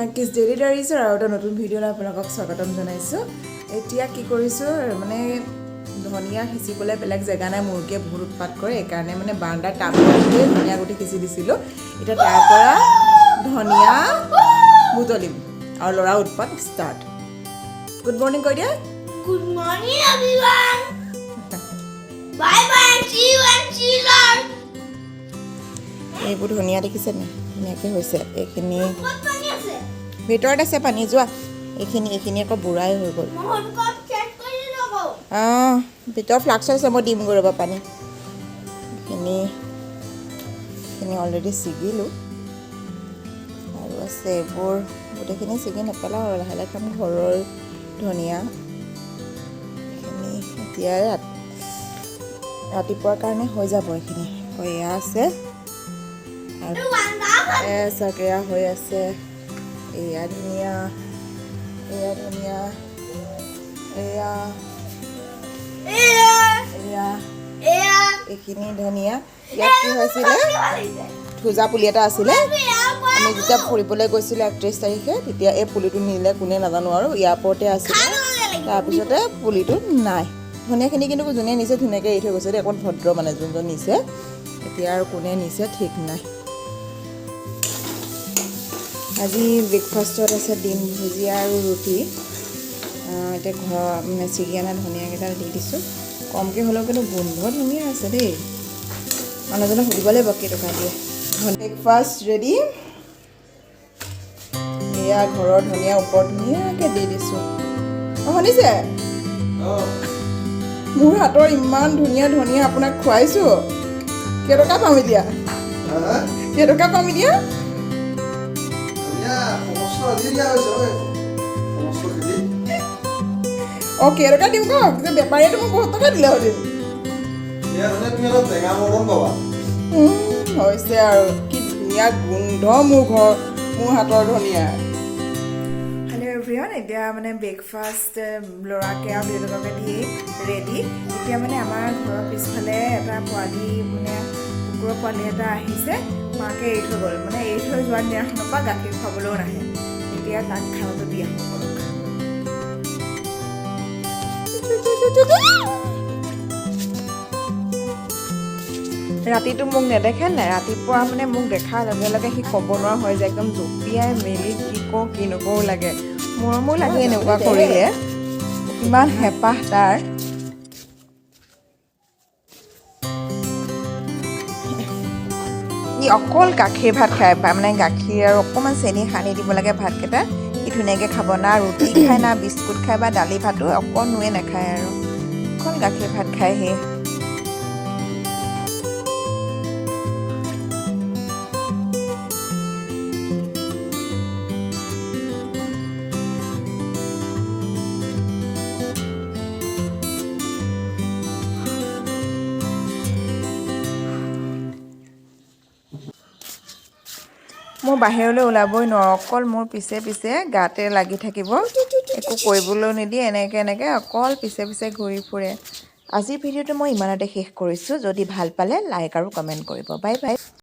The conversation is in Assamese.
জোনাকীজ ডেইলি ডায়েৰিজৰ আৰু এটা নতুন ভিডিঅ'লৈ আপোনালোকক স্বাগতম জনাইছোঁ। এতিয়া কি কৰিছোঁ মানে, ধনিয়া সিঁচিবলৈ বেলেগ জেগা নাই, মুৰ্গীয়ে বহুত উৎপাত কৰে। সেইকাৰণে মানে বাৰাণ্ডাৰ টাবতে ধনিয়া গুটি সিঁচি দিছিলোঁ। এতিয়া তাৰ পৰা ধনিয়া বুটলিম আৰু ল'ৰা উৎপাত ষ্টাৰ্ট। গুড মৰ্ণিং কৈ দিয়া। Good morning, everyone. Bye bye and see you and see you later. এইবোৰ ধনিয়া দেখিছে নে, ধুনীয়াকৈ হৈছে এইখিনি। ক'ত পানী আছে? ভিতৰত আছে পানী, যোৱা। এইখিনি আকৌ বুঢ়াই হৈ গ'ল। মই কপ চেক কৰি ল'ব। অঁ, ভিতৰত ফ্লাক্স আছে, মই দিমগৈ ৰ'বা পানী। এইখিনি অলৰেডি ছিগিলোঁ আৰু আছে এইবোৰ। গোটেইখিনি ছিগি নেপেলাওঁ আৰু, লাহে লাহে খাম। ঘৰৰ ধনিয়া এইখিনি এতিয়া ৰাতিপুৱাৰ কাৰণে হৈ যাব এইখিনি। আকৌ এয়া আছে আৰু চাওক, এয়া হৈ আছে। এয়া ধুনীয়া, এয়া ধুনীয়া, এয়া, এয়া। এইখিনি ধনিয়া। ইয়াত কি হৈছিলে, থোজা পুলি এটা আছিলে। আমি যেতিয়া ফুৰিবলৈ গৈছিলোঁ 31 তাৰিখে, তেতিয়া এই পুলিটো নিলে কোনে নাজানো আৰু, এয়াৰপৰ্টে আছিলে। তাৰপিছতে পুলিটো নাই। ধনিয়াখিনি কিন্তু যোনে নিছে ধুনীয়াকৈ এৰি থৈ গৈছে দেই, অকণ ভদ্ৰ মানে যোনজন নিছে। এতিয়া আৰু কোনে নিছে ঠিক নাই। আজি ব্ৰেকফাষ্টত আছে ডিম ভুজিয়া আৰু ৰুটি। এতিয়া ঘৰৰ মানে ছিগি অনা ধনিয়াকেইডাল দি দিছোঁ। কমকৈ হ'লেও কিন্তু গোন্ধ ধুনীয়া আছে দেই। মানুহজনক সুধিব লাগিব কেইটকা দিয়ে। Breakfast ready. এয়া ঘৰৰ ধনিয়া ওপৰত ধুনীয়াকৈ দি দিছোঁ। অঁ, শুনিছে, মোৰ হাতৰ ইমান ধুনীয়া ধনিয়া আপোনাক খুৱাইছোঁ। কেইটকা পাম এতিয়া? কেইটকা পাম এতিয়া? সমস্ত আজি দিয়া হৈছে ঐ, সমস্ত খেতি। অঁ, কেইটকা দিম কওক যে। বেপাৰীয়েতো মোক বহুত টকা দিলে হ'লেন। এয়া ধুনীয়া, তুমি অলপ টেঙা মৰ্টন পাবা। হৈছে আৰু, কি ধুনীয়া গোন্ধ মোৰ ঘৰ, মোৰ হাতৰ ধনিয়া। হেল্ল' এভৰিৱান, এতিয়া মানে ব্ৰেকফাষ্ট ল'ৰাকে আৰু দেউতাককে দি ৰেডি। এতিয়া মানে আমাৰ ঘৰৰ পিছফালে এটা পোৱালি, মানে কুকুৰৰ পোৱালি এটা আহিছে। মাকে এৰি থৈ গ'ল। মানে এৰি থৈ যোৱাৰ দিনাখনৰ পৰা গাখীৰ খুৱাবলৈও নাহে। এতিয়া তাক খানাটো দি আহোঁ ব'লক। ৰাতিটো মোক নেদেখে নাই, ৰাতিপুৱা মানে মোক দেখাৰ লগে লগে সি ক'ব নোৱাৰা হৈ যায়। একদম জঁপিয়াই মেলি কি কওঁ কি নকৰোঁ লাগে। মৰমো লাগে এনেকুৱা কৰিলে, ইমান হেঁপাহ তাৰ। ই অকল গাখীৰ ভাত খাই পায়। মানে গাখীৰ আৰু অকণমান চেনি সানি দিব লাগে ভাতকেইটা, সি ধুনীয়াকৈ খাব। না ৰুটি খায়, না বিস্কুট খায় বা দালি ভাতো অকণোৱে নাখায় আৰু, অকল গাখীৰ ভাত খায় সি। মোৰ বাহিৰলৈ ওলাবই নোৱাৰোঁ। অকল মোৰ পিছে পিছে গাতে লাগি থাকিব, একো কৰিবলৈও নিদিয়ে। এনেকৈ এনেকৈ অকল পিছে পিছে ঘূৰি ফুৰে। আজিৰ ভিডিঅ'টো মই ইমানতে শেষ কৰিছোঁ। যদি ভাল পালে লাইক আৰু কমেণ্ট কৰিব। Bye bye.